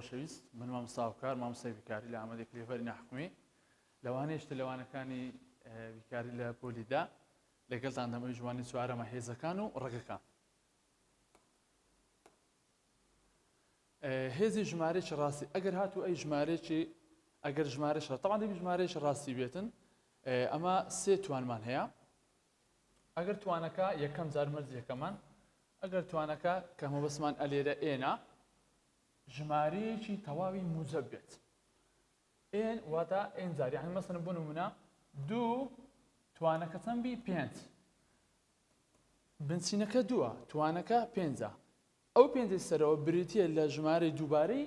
خۆشەویست من مامۆستا هاوکار مامۆستای بیرکاری لە ئامادەی کلێڤەری ناحکومی لەوانەیە شتە لەوانەکانی بیرکاری لە پۆلیدا لەگەڵتان دەمەوێت ژوانی چوارەمە هێزەکان و ڕەگەکان هێزی ژمارەیەکی ڕاستی ئەگەر هاتوو ئەی ژمارەیەکی ئەگەر ژمارەش تەوان دەبی ژمارەیەکی ڕاستی بێتن ئەمە سێ توانمان هەیە ئەگەر توانەکە یەکەم جار مەرج یەکەمان ئەگەر توانەکە کە مەبەستمان ئەلێرە n ە ژمارەیەکی تەواوی موجەب بێت n واتە n جار یعنی مەسەن بۆ نمونە دوو توانەکە چەند بی پێنج بنچینەکە دووە توانەکە پێنجە ئەو پێنجەی سەرەوە بریتییە لە ژمارەی دووبارەی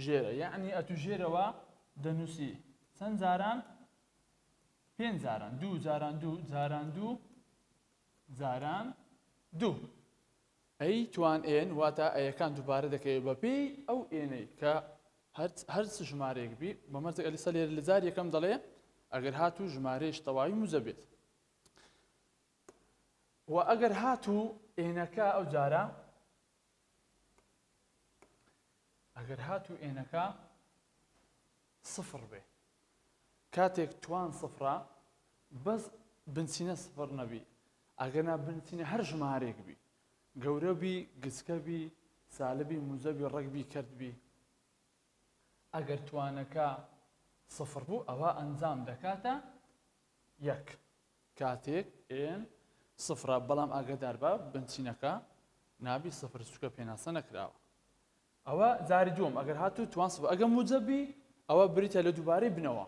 ژێرە یعنی ئەتو ژێرەوە دەنووسی چەند جاران پێنج جاران دوو جاران دوو جاران دوو جاران دوو. ئەی توان n واتە A یەکان دووبارە دەکەوێت بە پێی ئەو n ەی کە هەر چ ژمارەیەک بی بە مەرجێک ئەلیسا لێرە لە جار یەکەم دەڵێ ئەگەر هاتوو ژمارەیش تەواوی موجەب بێت و ئەگەر هاتوو n ەکە ئەو جارە ئەگەر هاتوو n ەکە سفر بێ کاتێک توان سفرە بەس بنچینە سفر نەبی ئەگەرنا بنچینە هەر ژمارەیەک بی گەورە بی گچکە بی سالبی موجەبی ڕەگ بی کەرت بی ئەگەر توانەکە سفر بوو ئەوە ئەنجام دەکاتە یەک کاتێک n سفرە بەڵام ئاگدار بە بنچینەکە نابی سفر چونکە پێناسە نەکراوە ئەوە جاری دووەم ئەگەر هاتوو توان سفر ئەگەر موجەب بی ئەوە بریتە لە دووبارەی بنەوە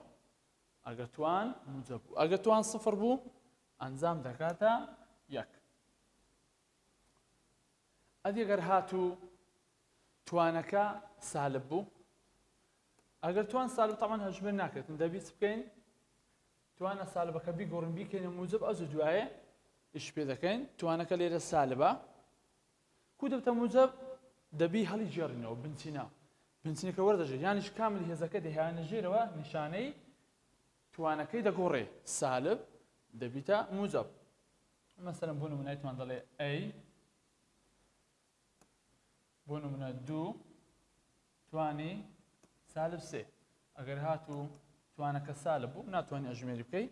ئەگەر توان موجەب بوو ئەگەر توان سفر بوو ئەنجام دەکاتە یەک ئەدی ئەگەر هاتوو توانەکە سالب بوو ئەگەر توان سالب تاوان هەژمێر ناکرێتن دەبی چ بکەین توانە سالبەکە بیگۆڕین بیکەینە موجب ئەو دوایێ ئیش پێ دەکەین توانەکە لێرە سالبە کو دەبتە موجەب دەبی هەڵی گێڕینەوە بنچینە بنچینەکە وەردەژێت یانیش کامل هێزەکە دەهێنە ژێرەوە نیشانەی توانەکەی دەگۆڕێ سالب دەبیتە موجەب مەسەلەن بۆ نمونایتمان دەڵێ ئەی بۆ نمونە دوو توانی سالب سێ ئەگەر هاتوو توانەکە سالب بوو ناتوانانی ئەژمێری بکەی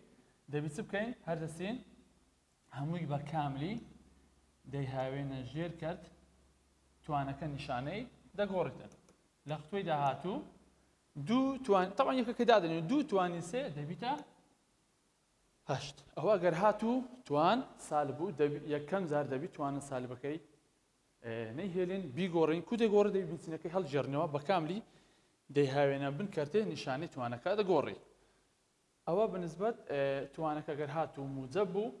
دەبی چ بکەین هەر دەستین هەمووی بە کاملی دەیهاوێنە ژێر کەرت توانەکە نیشانەی دەگۆڕیتن لە ختوەی داهاتوو دوو توان تەوان یەکەکە دادەنێن دوو توانی سێ دەبیتە هەشت ئەوە ئەگەر هاتوو توان سالب بوو یەکەم جار دەبی توانە سالبەکەی نەیهێلین بیگۆڕین کو دەگۆڕی دەبی بنچینەکەی هەڵگێڕنەوە بە کاملی دەیهاوێنە بن کەرتێ نیشانەی توانەکە دەگۆڕی ئەوە بەنسبەت توانەکە گەر هاتوو موجەب بوو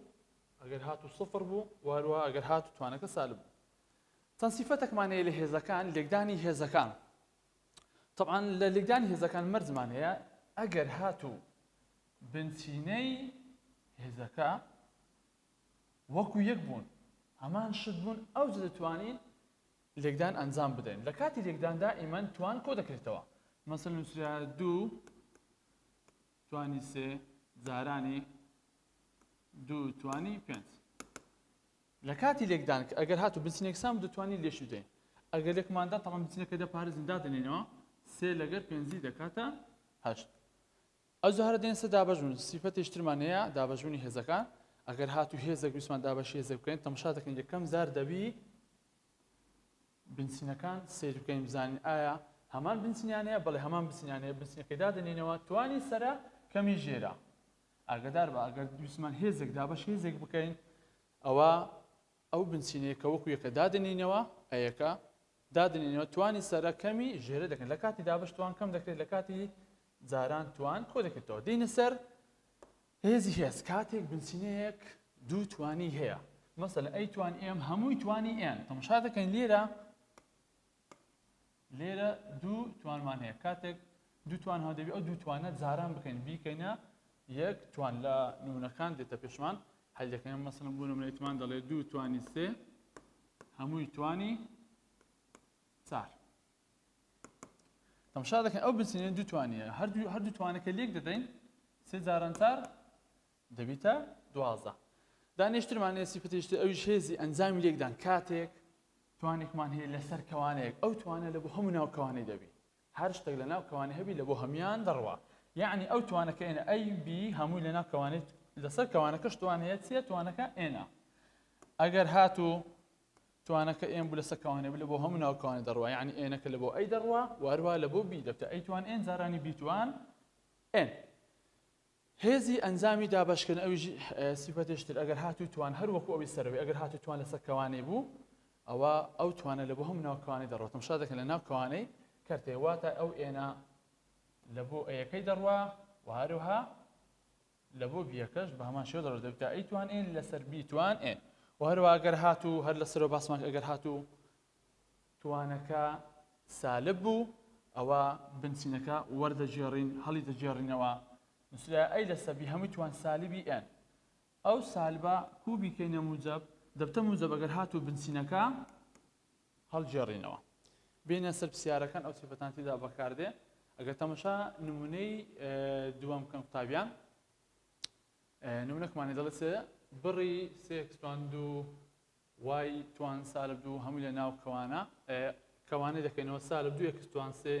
ئەگەر هاتوو سفر بوو واروە ئەگەر هاتوو توانەکە سالب بوو چەند سیفەتێکمان هەیە لە هێزەکان لێکدانی هێزەکان طبعا لە لێکدانی هێزەکان مەرجمان هەیە ئەگەر هاتوو بنچینەی هێزەکە وەکو یەک بوون هەمان شت بوون ئەو دەتوانین لێکدان ئەنجام بدەین لە کاتی لێکداندا ئیمەن توان کۆ دەکرێتەوە مەسەل نووسرا دوو توانی سێ جارانی دوو توانی پێنج لە کاتی لێکدان ئەگەر هاتو بنچینێک سام دەتوانین لێشی بدەین ئەگەر لێکماندا تەڵم بنچینەکە دەپارێزین دادەنێنەوە سێ لەگەر پێنجی دەکاتە هەشت ئەو جارە دێن سە دابەشبوون سیفەتێش ترمان هەیە دابەشبوونی هێزەکان ئەگەر هاتو هێزێک ویستمان دابەشی هێزێک بکەین تەماشا دەکەین یەکەم جار دەبی بنچینەکان سەیر بکەین بزانین ئایا هەمان بنچینیان هەیە بەڵێ هەمان بنچینیان هەیە بنچینەکەی دادەنێنەوە توانی سەرە کەمی ژێرە ئاگدار بە ئەگەر ویستمان هێزێک دابەش هێزێک بکەین ئەوە ئەو بنچینەیە کە وەکو یەکە دادەنینەوە ئەیەکە دادەنێنەوە توانی سەرە کەمی ژێرە دەکەن لە کاتی دابەش توان کەم دەکرێت لە کاتی جاران توان کۆ دەکرێتەوە دێنە سەر هێزی هێز کاتێک بنچینەیەک دوو توانی هەیە مەسەلەن A توان M هەمووی توانی n تەماشا دەکەین لێرە لێرە دوو توانمان هەیە کاتێک دوو توان هەوە دەبی ئەو دوو توانە جاران بکەین بیکەینە یەک توان لە نمونەکان دێتە پێشمان هەل دەکەین مەسەلەن بۆ نمونە ئیتمان دەڵێ دوو توانی سێ هەمووی توانی چار تەماشا دەکەین ئەو بنچینە دوو توانیە هەردوو هەردوو توانەکە لێک دەدەین سێ جاران چار دەبیتە 12 دانیشترمان هەیە سیفەتێشتر ئەویش هێزی ئەنجامی لێکدان کاتێک توانێکمان هەیە لەسەر کەوانەیەک ئەو توانە لە بۆ هەموو ناو کەوانەی دەبی. هەر شتێک لە ناو کەوانەی هەبی لە بۆ هەموان دەڕوا یەعنی ئەو توانەکە N ە A B هەمووی لە ناو کەوانەی لەسەر کەوانەکەش توان هەیە چیە توانەکە N ە ئەگەر هاتوو توانەکە N بوو لەسەر کەوانەی بوو لە بۆ هەموو ناو کەوانەی دەڕوا یەعنی N ەکە لە بۆ A دەڕوا و هەروە لە بۆ B دەبتە A توان N جارانی B توان N. هێزی ئەنجامی دابەشکردن ئەویش سیفەتێش تر ئەگەر هاتوو توان هەر وەکو ئەوی سەرەوەی ئەگەر هاتوو توان لەسەر کەوانەی بوو ئەوە ئەو توانە لە بۆ هەموو ناو کەوانەی دەڕۆ تەمشا دەکەن لە ناو کەوانەی کەرتێ واتە ئەو N ە لە بۆ A یەکەی دەڕوا و هەروها لە بۆ B یەکەش بە هەمان شێوە دەڕۆ دەبێتە A توان N لەسەر B توان N و هەروە ئەگەر هاتوو هەر لەسەرەوە باسمان ئەگەر هاتوو توانەکە سالب بوو ئەوا بنچینەکە وەردەگێڕین هەڵی دەگێڕینەوە نووسرا A لەسەر B هەمووی توان سالبی N ئەو سالبە کو بیکەینە موجەب دەبتە موجەب ئەگەر هاتوو بنچینەکە هەڵگێڕینەوە بێنە سەر پرسیارەکان ئەو سیفەتان تێدا بەکاردێ ئەگەر تەمەشا نمونەی دووەم بکەن قوتابیان نمونەکمانی دەڵێت بڕی سێ x توان دوو y توان سالب دوو هەمووی لە ناو کەوانە کەوانەی دەکەینەوە سالب دوو x توان سێ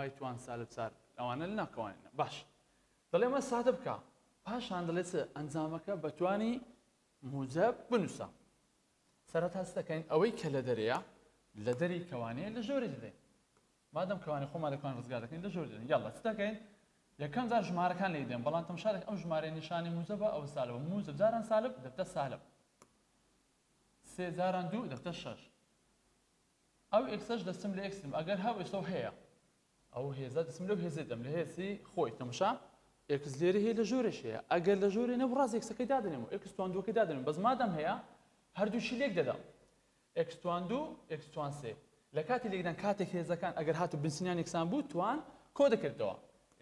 y توان سالب چار ئەوانە لە ناو کەوانە باش دەڵێ ئەمە سادە بکە پاشان دەڵێت چ ئەنجامەکە بەتوانی موجب بنووسە سەرەتا چ دەکەین ئەوەی کە لە دەرەیە لە دەری کەوانەیە لە ژۆری دەدەین مادەم کەوانەی خۆمان لە کوان ڕزگار دەکەین لە ژۆری دەدەین یاڵڵا چ دەکەین یەکەم جار ژمارەکان لێی دێن بەڵام تەمشا دەکەین ئەو ژمارەیە نیشانەی موجەبە ئەوە سالبە موجەب جاران سالب دەبتە سالب سێ جاران دوو دەبتە شەش ئەو x ەش دەستم لە x دەم ئەگەر هەو ئێستا هەیە ئەو هێزە دەستم لەو هێزەی دەم لە هێزی خۆی تەمشا x لێرە هەیە لە ژۆرێش هەیە ئەگەر لە ژۆرێ نەبوو ڕاست x ەکەی دادەنێم و x توان دووەکەی دادەنێم بەس مادەم هەیە هەردووشی لێک دەدەم x توان دوو x توان سێ لە کاتی لێکدان کاتێک هێزەکان ئەگەر هاتوو بنچینیان یەکسان بوو توان کۆ دەکرێتەوە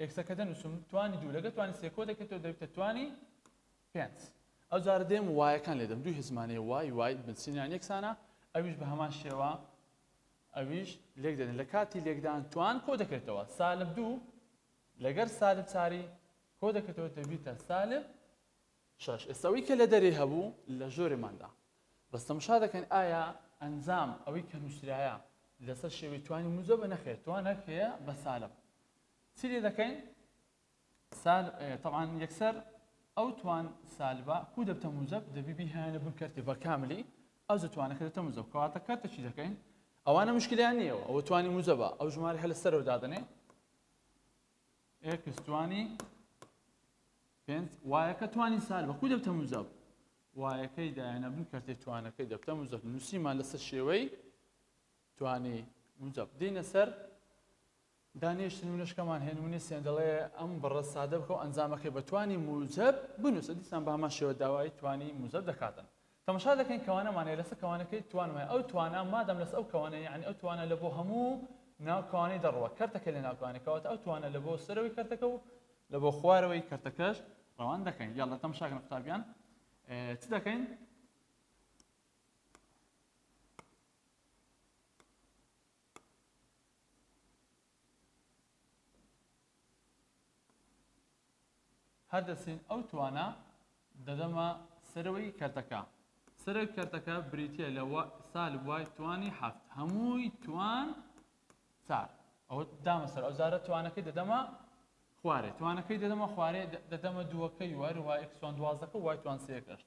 x ەکە دەنووسم توانی دوو لەگە توانی سێ کۆ دەکرێتەوە دەبێتە توانی پێنج ئەو جارە دێم y ەکان لێدەم دوو هێزمانەیە y y بنچینیان یەکسانە ئەویش بە هەمان شێوە ئەویش لێک دەدەن لە کاتی لێکدان توان کۆ دەکرێتەوە سالب دوو لەگەر سالب چاری کۆ دەکرێتەوە دەبیتە سالب شەش ئێستا ئەوەی کە لە دەرێ هەبوو لە ژۆرێماندا بەس تەمشا دەکەین ئایا ئەنجام ئەوەی کە نووسرایە لەسەر شێوەی توانی موجەبە نەخێر توانەک هەیە بە سالب چی لێ دەکەین سال طبعا یەکسەر ئەو توان سالبە کو دەبتە موجەب دەبی بیهێنە بن کەرتی بە کاملی ئەو توانەکە دەبتە موجەب کەواتە کەرتە چی دەکەین ئەوانە مشکلیان نییە ئەوە توانی موجەبە ئەو ژمارە هەر لە سەرەوە دادەنێ x توانی پێنج y ەکە توانی سالبە کو دەبتە موجەب y ەکەی دایەنە بن کەرتەی توانەکەی دەبتە موجەب نووسیمان لەسەر شێوەی توانی موجەب دینە سەر دانیشت نمونەشکەمان هەیە نمونەی سێن دەڵێ ئەم بڕە سادە بکە و ئەنجامەکەی بە توانی موجەب بنووسە دیسان بە هەمان شێوە داوای توانی موجەب دەکاتن تەمەشا دەکەین کەوانەمان هەیە لەسەر کەوانەکەی توانمان ئەو توانا مادەم لەسەر ئەو کەوانە یعنی ئەو توانە لە بۆ هەموو ناو کەوانەی دەڕوە کەرتەکە لە ناو کەوانەی کەواتە ئەو توانە لە بۆ سەرەوەی کەرتەکە و لە بۆ خوارەوەی کەرتەکەش ڕەوان دەکەین یاڵا تەمەشاکەن قوتابیان چ دەکەین هەر دەچین ئەو توانا دەدەمە سەرەوەی کەرتەکە سەرەوەی کەرتەکە بریتە لە سالب y توانی حەفت هەمووی توان چار ئەوە دامە سەر ئەو جارە توانەکەی دەدەمە خوارێ توانەکەی دەدەمە خوارێ دەدەمە دووەکەی وەروە x توان دوازدەکە y توان سێکەش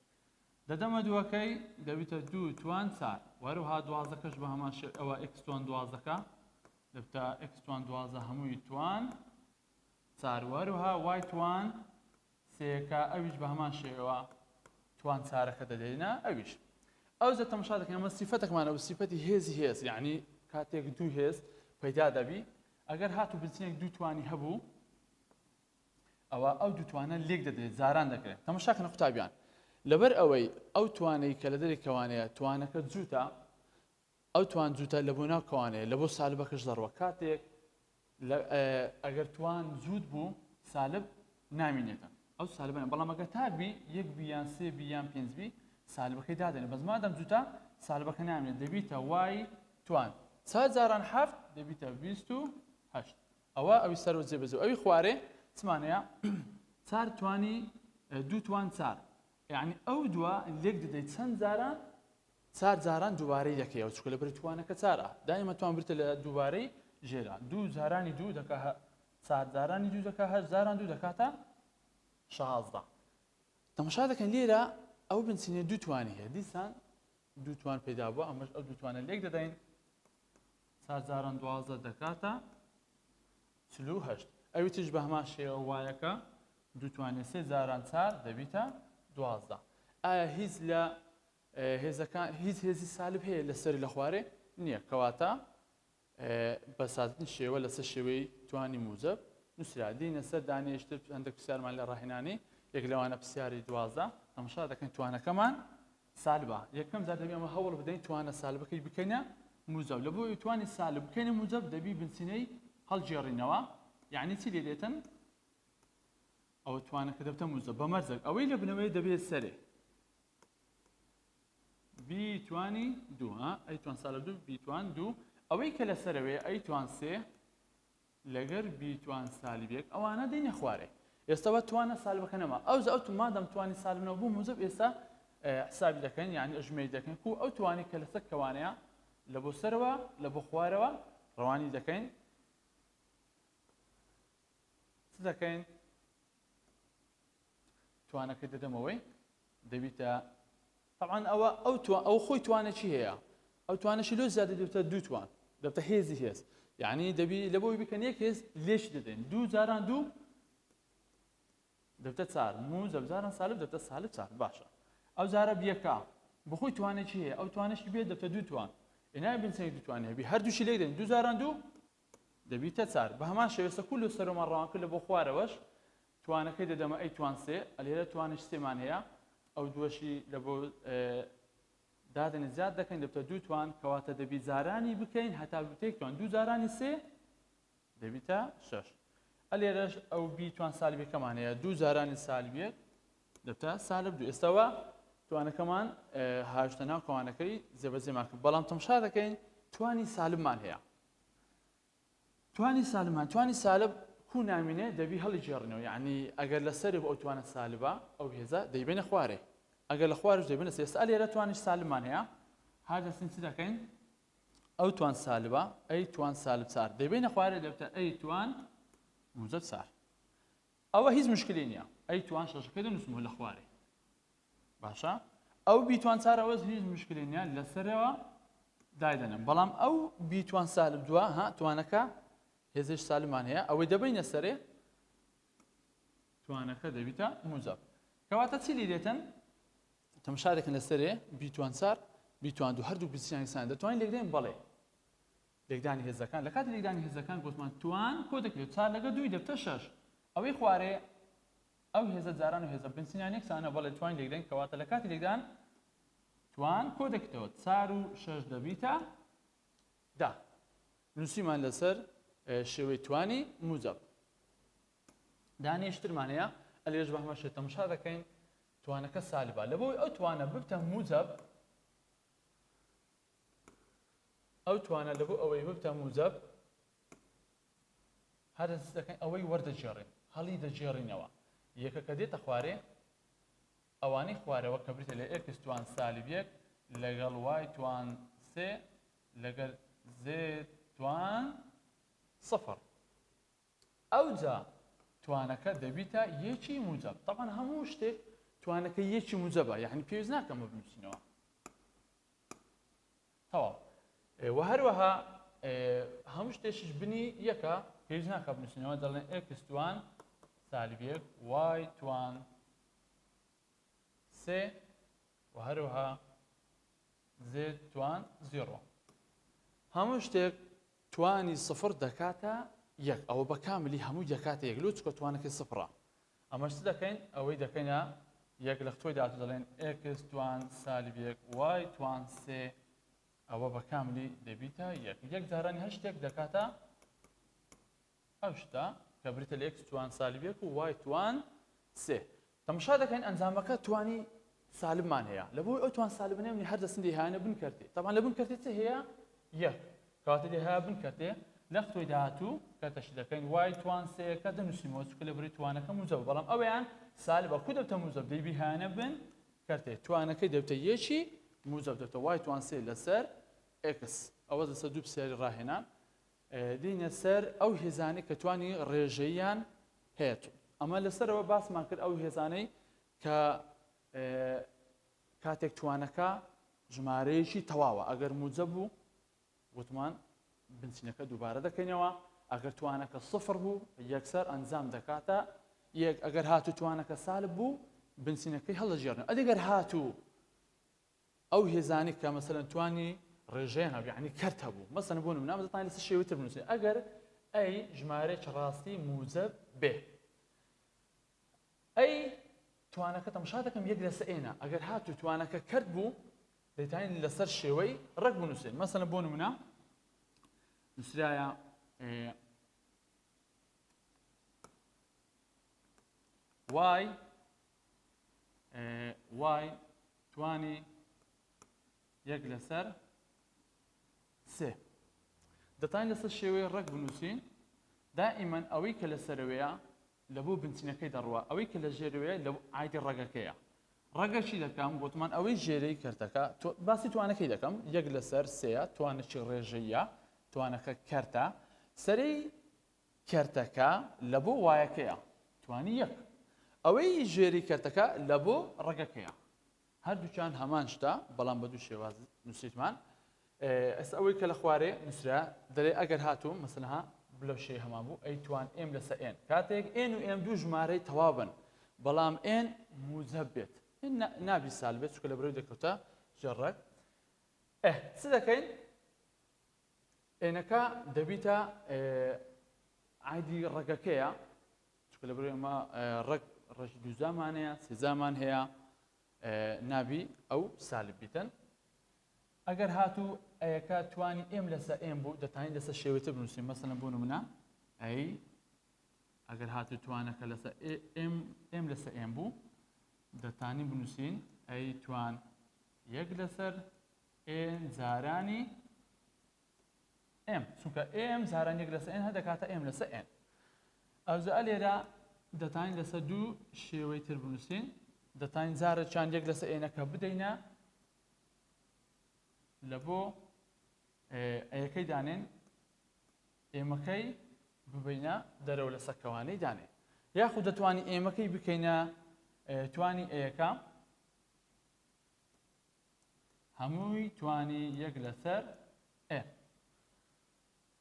دەدەمە دووەکەی دەبیتە دوو توان چار وەروها دوازدەکەش بە هەمان شێ ئەوە x توان دوازدەکە دەبتە x توان 12 هەمووی توان چار وەروها y توان سێکە ئەویش بە هەمان شێوە توان چارەکە دەدەینە ئەویش ئەو جە تەماشا دەکەین ئەمە سیفەتێکمان ئەو سیفەتی هێزی هێز یعنی کاتێک دوو هێز پەیدا دەبی ئەگەر هاتوو بنچینێک دوو توانی هەبوو ئەوە ئەو دوو توانە لێک دەدرێت جاران دەکرێت تەماشاکەن قوتابیان لەبەر ئەوەی ئەو توانەی کە لە دەری کەوانەیە توانەکە جووتە ئەو توان جووتە لە بۆ ناو کەوانەیە لە بۆ سالبەکەش دەڕوە کاتێک ئەگەر توان جووت بوو سالب نامینێتە ئەو سالبە بەڵام ئەگەر تاک بی یەک بی یان سێ بی یان پێنج بی سالبەکەی دادەنێ بەس مادەم جووتە سالبەکە نامێنێت دەبیتە y توان چار جاران حەفت دەبیتە 28 ئەوە ئەوی سەرەوە جێبەجێ ئەوی خوارێ چمانەیە چار توانی دوو توان چار یعنی ئەو دووە لێک دەدەیت چەند جاران چار جاران دووبارەی دەکەیەوە چونکە لەبەر توانەکە چارە دایمە توان برتە لە دووبارەی. ژێرە. دوو جارانی دوو دەکا چار جارانی دوو دەکا هەشت جاران دوو دەکاتە 16. تەماشا دەکەن لێرە ئەو بنچینەیە دوو توانی هەیە دیسان دوو توان پەیدا بووە ئەمەش ئەو دوو توانە لێک دەدەین چار جاران 12 دەکاتە 48 ئەوی تریش بە هەمان شێوە وایەکە دوو توانێ سێ جاران چار دەبیتە 12 ئایا هیچ لە هێزەکان هیچ هێزی سالب هەیە لەسەری لە خوارێ نییە کەواتە بە سادەترین شێوە لەسەر شێوەی توانی موجەب نووسرا. دێینە سەر دانەیەکی تر هەندێک پرسیارمان لە ڕاهێنانی یەک لەوانە پرسیاری 12 تەماشا دەکەین توانەکەمان سالبە یەکەم جار دەبی ئەمە هەوڵ بدەین توانە سالبەکەی بکەینە موجەب لە بۆی توانی سالب بکەینە موجەب دەبی بنچینەی هەڵگێڕینەوە یعنی چی لێ دێتن ئەوە توانەکە دەبتە موجەب بە مەرجێک ئەوەی لە بنەوەی دەبێت سەرێ بی توانی دوو ها ئەی توان سالب دوو بی توان دوو ئەوەی کە لەسەرەوەیە ئەی توان سێ لەگەر بی توان سالب یەک ئەوانە دێنە خوارێ ئێستا بە توانە سالبەکە نەما ئەو ئەو مادەم توانی سالبنەوە بوو موجب ئێستا حسابی دەکەن یعنی ئەژمێری دەکەن کو ئەو توانی کە لەسەر کەوانەیە لە بۆ سەرەوە لە بۆ خوارەوە ڕەوانی دەکەین چ دەکەین توانەکەی دەدەمەوەی دەبیتە طبعا ئەوە ئەو تو ئەو خۆی توانێکی هەیە ئەو توانەشی لۆ زیادە دەبێتە دوو توان دەبتە هێزی هێز یعنی دەبی لە بۆی بکەن یەک هێز لێش دەدەین دوو جاران دوو دەبتە چار موجەب جاران سالب دەبتە سالب چار باشە ئەو جارە بیەکە بخۆی توانێکی هەیە ئەو توانێکی بێت دەبتە دوو توان ئێنا بنچینەی دوو توان هەبی هەردووشی لێک دەین دوو جاران دوو دەبیتە چار بە هەمان شێوە ئێستا کول و سەرۆمان ڕەوان کرد لە بۆ خوارەوەش توانەکەی دەدەمە ئەی توان سێ ئەلێرە توانش سێمان هەیە ئەو دووەشی لە بۆ دادەنێ زیاد دەکەین دەبتە دوو توان کەواتە دەبی جارانی بکەین هەتا بتێک توان دوو جارانی سێ دەبیتە شەش ئەلێرەش ئەو بی توان سالبەکەمان هەیە دوو جارانی سالبێک دەبتە سالب دوو ئێستاوە توانەکەمان هاشتە ناو کەوانەکەی جێبەجێمان کرد بەڵام تەمشا دەکەین توانی سالبمان هەیە توانی سالمان توانی سالب کو نامینێ دەبی هەڵی گێڕنەوە یعنی ئەگەر لەسەری بۆ ئەو توانە سالبە ئەو هێزە دەیبێنە خوارێ ئەگەر لە خوارش دەیبنە سێستا لێرە توانیش سالبمان هەیە هەر دەستین چ دەکەین ئەو توان سالبە ئەی توان سالب چار دەیبینە خوارێ دەبتە ئەی توان موجب چار ئەوە هیچ مشکلی نییە ئەی توان شەشەکە دەنووسمەوە لە خوارێ باشە ئەو بیتوان چار ئەوەش هیچ مشکلی نییە لەسەرەوە دایدەنم بەڵام ئەو بیتوان سالب دووە ها توانەکە هێزش سالمان هەیە ئەوەی دەبینە سەرێ توانەکە دەبیتە موجب کەواتە چی لی دێتن تەمشا دەکەن لەسەرێ بیتوان چار بیتوان دوو هەردوو بزیان سان دەتوانین لێکدەین بەڵێ لێکدانی هێزەکان لە کاتی لێکدانی هێزەکان گوتمان توان کۆ دەکرێت چار لەگە دووی دەبتە شەش ئەوەی خوارێ ئەو هێزە جاران و هێزە بنچینان یەکسانە بەڵێ توان لێکدەین کەواتە لە کاتی لێکدان توان کۆ دەکرێتەوە چار و شەش دەبیتە دە نووسیمان لەسەر شێوەی توانی موجب دانیشترمان هەیە ئەلێش بە هەمە شێ تەمشا دەکەین توانەکە سالبە لە بۆی ئەو توانە ببتە موجب ئەو توانە لە بۆ ئەوەی ببتە موجب هەر دەست دەکەین ئەوەی وەردەگێڕین هەڵی دەگێڕینەوە یەکە کە دێتە خوارێ ئەوانەی خوارەوە کە بریتە لە ئێکس توان سالب یەک لەگەڵ وای توان سێ لەگەل زێد توان سفر ئەوجا توانەکە دەبیتە یەکی موجب طبعا هەموو شتێک توانەکە یەکی موجبە یعنی پێویست ناکەمە بنووسینەوە تەواو وە هەروەها هەموو شتێکیش بنی یەکە پێویست ناکە بنووسینەوە دەڵێن ئێکس توان سالب یەک وای توان سێ و هەروەها زێد توان zero هەموو شتێک توانی سفر دەکاتە یەک ئەوە بە کاملی هەموو دەکاتە یەک لۆ چکە توانەکەی سفرە ئەمەش چ دەکەین؟ ئەوەی دەکەینە یەک لە ختۆی داهاتوو دەڵێن ئێکس توان سالب یەک وای توان سێ ئەوە بە کاملی دەبیتە یەک یەک جارانی هەر شتێک دەکاتە ئەو شتە کە بریتە لە ئێکس توان سالب یەک و وای توان سێ تەماشا دەکەین ئەنجامەکە توانی سالبمان هەیە لە بۆی ئەو توان سالب نەمنی هەر دەستن دەیهانە بن کەرتێ تەبان لە بن کەرتێ چ هەیە یەک کەواتە دەیها بن کەرتێ لە ختۆی داهاتوو کەرتەشی دەکەین وای توان سێیەکە دەنووسیمەوە چونکە لە بری توانەکە موجەبە بەڵام ئەویان سالبە کو دەبتە موجەب دەی بیهانە بن کەرتێ توانەکەی دەبتە یەکی موجەب دەبتە وای توان سێ لەسەر ئێکس ئەوە لەسەر دوو پرسیاری ڕاهێنان. دینە سەر ئەو هێزانەی کە توانی ڕێژەییان هەیە. ئەمە لەسەرەوە باسمان کرد ئەو هێزانەی کە کاتێک توانەکە ژمارەیەکی تەواوە ئەگەر موجە بوو وتمان بنچینەکە دووبارە دەکەینەوە ئەگەر توانەکە سفر بوو یەکسەر ئەنجام دەکاتە یەک ئەگەر هاتوو توانەکە سالب بوو بنچینەکەی هەڵدەژێرن ئەگەر هاتوو ئەو هێزانەی کە مەسەلەن توانی ڕێژەیان هەبوو یعنی کەرت هەبوو مەسەلەن بۆ نمونە دەتوانین لەسەر شێوەی تر بنووسین ئەگەر A ژمارەیەکی ڕاستی موجەب بێ A توانەکە تەماشا دەکەم یەک لەسەر n ە ئەگەر هاتوو توانەکە کەرت بوو دەتوانین لەسەر شێوەی ڕێک بنووسین مەسەلەن بۆ نمونە نووسرایە y y توانی یەک لەسەر سێ دەتوانین لەسەر شێوەی ڕێک بنووسین دائیمەن ئەوەی کە لە سەرەوەیە لە بۆ بنچینەکەی دەڕوە ئەوەی کە لە ژێرەوەیە لە ئایدی ڕەگەکەیە ڕەگەشی دەکەم گوتمان ئەوەی ژێرەی کەرتەکە باسی توانەکەی دەکەم یەک لەسەر سێە توانێکی ڕێژەیە توانەکە کەرتە سەرەی کەرتەکە لە بۆ وایەکەیە توانی یەک ئەوەی ژێری کەرتەکە لە بۆ ڕەگەکەیە هەردووکیان هەمان شتە بەڵام بە دوو شێواز نووسیتمان ئێستا ئەوەی کە لە خوارێ نووسرا دەرێ ئەگەر هاتوو مەسەلەها لەو شێ هەمان بوو A توان m لەسەر n کاتێک n و m دوو ژمارەی تەواو بن بەڵام n موجەب بێت نابی سال بێت چونکە لە بەرەوەی دەکەوتە ژێر ڕەگ ئه چ دەکەین n ەکە دەبیتە عیدی ڕەگەکەیە چونکە لە بەرەوەی ئەمە ڕەگ ڕەگی دووجامان هەیە سێجامان هەیە نابی ئەو سالب بیتن ئەگەر هاتوو A یەکە توانی m لەسەر n بوو دەتوانین لەسەر شێوەی تر بنووسین مەسەلەن بۆ نمونە A ئەگەر هاتوو توانەکە لەسەر m m لەسەر n بوو دەتوانین بنووسین A توان یەک لەسەر n جارانی m چونکە m جاران یەک لەسەر n هەر دەکاتە m لەسەر n ئەوجا لێرە دەتوانین لەسەر دوو شێوەی تر بنووسین دەتوانین جارێکیان یەک لەسەر n ەکە بدەینە لە بۆ A یەکەی دانێن m ەکەی ببینە دەرەوە لەسەر کەوانەی دانێ یاخود دەتوانی m ەکەی بکەینە توانی A یەکە هەمووی توانی یەک لەسەر n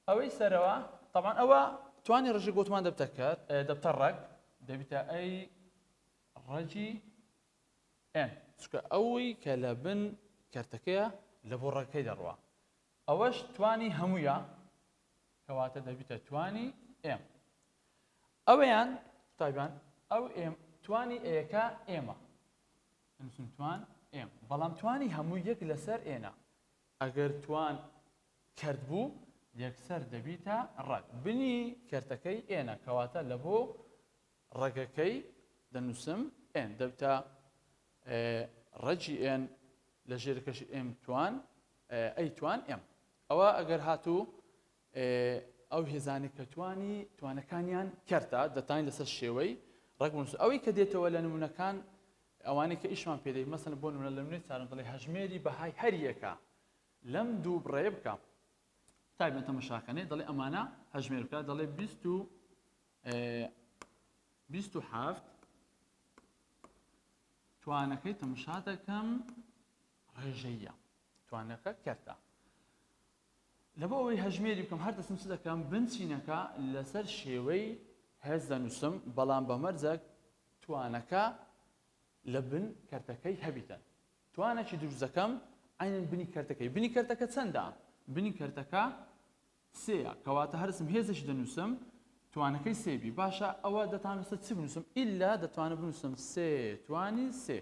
ئەوەی سەرەوە تەبعەن ئەوە توانی ڕژی گوتمان دەبتە کەر دەبتە ڕەگ دەبیتە A ڕەگی n چونکە ئەوەی کە لە بن کەرتەکەیە لە بۆ ڕەگەکەی دەڕوا ئەوەش توانی هەموویە کەواتە دەبیتە توانی m ئەوەیان قوتابیان ئەو m توانی A یەکە m ە دەنووسم توان m بەڵام توانی هەموو یەک لەسەر n ە ئەگەر توان کەرت بوو یەکسەر دەبیتە ڕەگ بنی کەرتەکەی n ە کەواتە لە بۆ ڕەگەکەی دەنووسم n دەبتە ڕەگی n لە ژێرەکەشی m توان A توان m ئەوە ئەگەر هاتوو ئەو هێزانەی کە توانی توانەکانیان کەرتە دەتوانین لەسەر شێوەی ڕەگ بنووسن ئەوەی کە دێتەوە لە نمونەکان ئەوانەی کە ئیشمان پێدەی مەسەن بۆ نمونە لە نمونەی چارم دەڵێ هەژمێری بەهای هەریەکە لەم دوو بڕەیە بکە تایبەت تەمەشاکەنێ دەڵێ ئەمانە هەژمێر بکە دەڵێ 20 و 27 توانەکەی تەمەشا دەکەم ڕێژەیە توانەکە کەرتە لە بۆ ئەوەی هەژمێری بکەم هەر دەستم چ دەکەم بنچینەکە لەسەر شێوەی هێز دەنووسم بەڵام بە مەرجەک توانەکە لە بن کەرتەکەی هەبیتن توانێکی دروست دەکەم عینەن بنی کەرتەکەی بنی کەرتەکە چەندە بنی کەرتەکە سێیە کەواتە هەرسم هێزێکی دەنووسم توانەکەی سێ بی باشە ئەوە دەتانوسە چی بنووسم ئیلا دەتوانم بنووسم سێ توانی سێ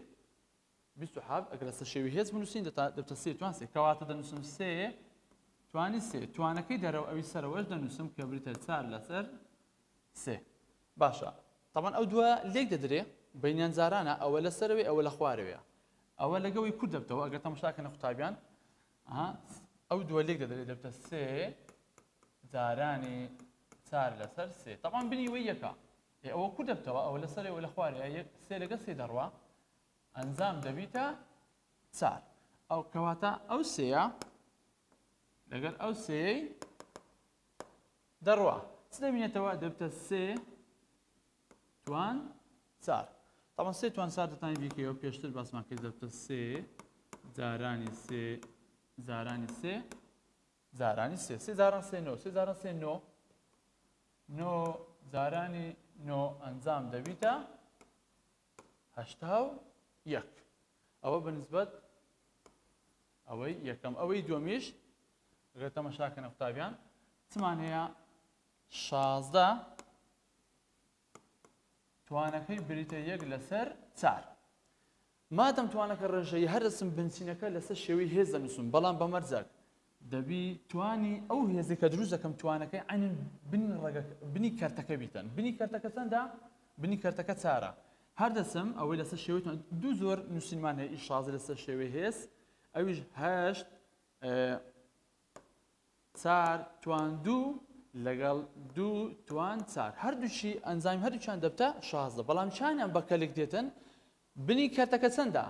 27 ئەگەر لەسەر شێوی هێز بنووسین دەبتە سێ توان سێ کەواتە دەنووسم سێ توانی سێ توانەکەی دەرەوە ئەوی سەرەوەش دەنووسم کە بریتە چار لەسەر سێ باشە تەبعەن ئەو دووە لێک دەدرێ بینیان جارانە ئەوە لە سەرەوەی ئەوە لە خوارەوەیە ئەوە لەگەوەی کورت دەبتەوە ئەگەر تەماشاکەنە قوتابیان ئەو دووە لێک دەدرێت دەبتە سێ جارانی چار لەسەر سێ تەبعەن بنی وەی یەکە ئەوە کورت دەبتەوە ئەوە لە سەرەوە لە خوارەیە یەک سێ لەگە سێ دەڕوا ئەنجام دەبیتە چار ئەو کەواتە ئەو سێیە لەگەر ئەو سێەی. دەڕوا چ دەبینێتەوە؟ دەبتە سێ توان چار. تاوان سێ توان چار دەتانی بیکەیەوە، پێشتر باسمان کرد دەبتە سێ جارانی سێ جارانی سێ جارانی سێ، سێ جاران سێ نۆ، سێ جاران سێ نۆ، نۆ جارانی نۆ ئەنجام دەبیتە 81. ئەوە بەنسبەت ئەوەی یەکەم. ئەوەی دووەمیش گەر تەمەشاکەنە قوتابیان چمان هەیە؟ 16 توانەکەی بریتە یەک لەسەر چار. مادەم توانەکە ڕێژەیی هەر دەچم بنچینەکە لەسەر شێوەی هێز دەنووسم، بەڵام بە مەرجەک دەبی توانی ئەو هێزەی کە دروست دەکەم توانەکەی عەینەن بنی ڕەگە بنی کەرتەکە بیتن. بنی کەرتەکە چەندە؟ بنی کەرتەکە چارە. هەر دەچم ئەوەی لەسەر شێوەی توان دوو زۆر نووسینمان هەیە ئی 16 لەسەر شێوەی هێز، ئەویش هەشت چار توان دوو لەگەڵ دوو توان چار، هەردووکی ئەنجامی هەردووکیان دەبتە 16، بەڵام چیانیان بە کەلک دێتن؟ بنی کەرتەکە چەندە؟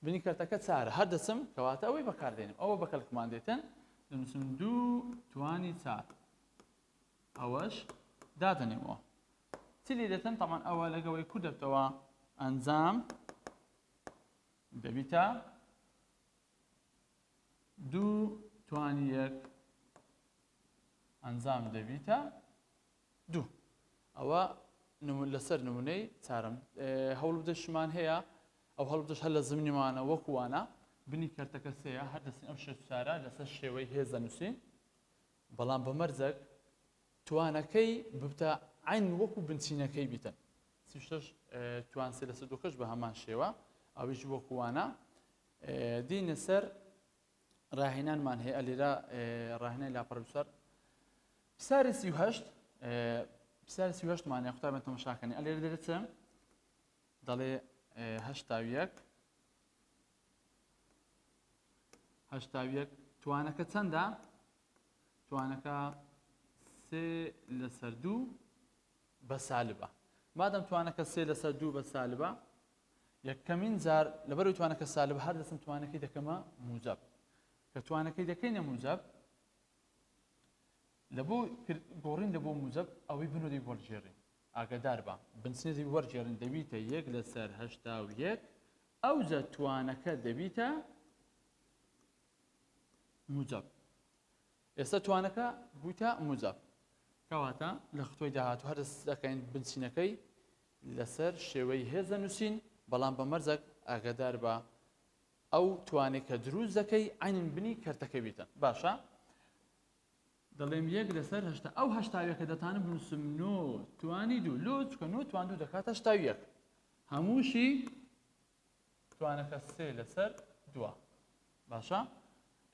بنی کەرتەکە چارە. هەر دەچم کەواتە ئەوەی بەکاردێنم، ئەوە بە کەلکمان دێتن، دەنووسم دوو توانی چار، ئەوەش دادەنێمەوە. چی لێ دێتن؟ تەمان ئەوە لەگەوەی کورد دەبتەوە ئەنجام دەبیتە دوو توانی یەک، ئەنجام دەبیتە دوو. ئەوە لەسەر نمونەی چارم. هەوڵبدەشمان هەیە، ئەو هەڵبدەش هەر لە زمنیمانە وەکوانە بنی کەرتەکە سەیە، هەر دەستین ئەو شێ چارە لەسەر شێوەی هێز دەنووسین، بەڵام بە مەرجەک توانەکەی ببتە عین وەکو بنچینەکەی بیتن. 36 توان سێ لەسەر دووکەش بە هەمان شێوە، ئەویش وەکوانە. دینە سەر ڕاهێنانمان هەیە لێرە، ڕاهێنانی لاپەڕە 24 پرسیاری 38. پرسیاری 38 مانە قوتابیان تەماشاکەنی ئەلێرە دەرێت چ دەڵێ؟ 81 81 توانەکە چەندە؟ توانەکە سێ لەسەر دوو بە سالبە. مادەم توانەکە سێ لەسەر دوو بە سالبە، یەکەمین جار لەبەرەوەی توانەکە سالبە هەر دەچم توانەکەی دەکەمە موجب. کە توانەکەی دەکەینە موجب، لە بۆ گۆڕین لە بۆ موجب ئەوەی بنۆ دەبی وەرگێڕین. ئاگادار بە بنچینە دەبی وەرگێڕین، دەبیتە یەک لەسەر 81، ئەوجا توانەکە دەبیتە موجب. ئێستا توانەکە بوویتە موجب، کەواتە لە ختۆی داهاتوو هەر دەست دەکەین بنچینەکەی لەسەر شێوەی هێز دەنووسین، بەڵام بە مەرجەک ئاگادار بە ئەو توانێک کە دروست دەکەی عینن بنی کەرتەکە بیتن. باشە، دەڵێم یەک لەسەر هەشتا، ئەو هەشتاویەکە دەتانم بنووسم نۆ توانی دوو. لۆ؟ چکە نۆ توان دوو دەکات 81، هەمووشی توانەکە سێ لەسەر دووە. باشە،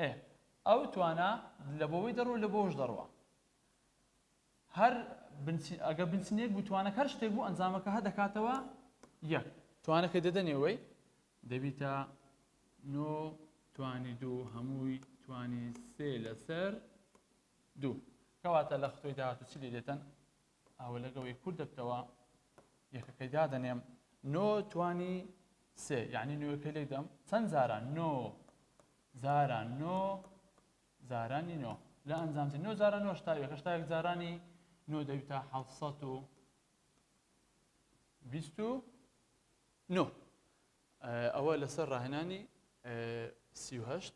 ئێ ئەو توانە لە بۆەوەی دەڕۆ لە بۆش دەڕوە. هەر ئەگە بنچینەیەک بوو توانەکە هەر شتێک بوو ئەنجامەکە هە دەکاتەوە یەک. توانەکە دەدەنێەوەی دەبیتە نۆ توانی دوو هەمووی توانی سێ لەسەر دوو. کەواتە لە ختۆی داهاتوو چی لێ دێتن؟ ئەوە لەگەوەی کورد دەبتەوە یەکەکەی دادەنێم نۆ توانی سێ، یعنی نوێەکەی لێک دەم چەند جاران؟ نۆ جاران نۆ جارانی نۆ، لە ئەنجام نۆ جاران نۆ شتاوێک، شتاوێک جارانی نۆ دەبیتە 729. ئەوە لەسەر ڕاهێنانی 38.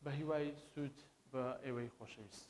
بە هیوای سوود بە ئێوەی خۆشەویست.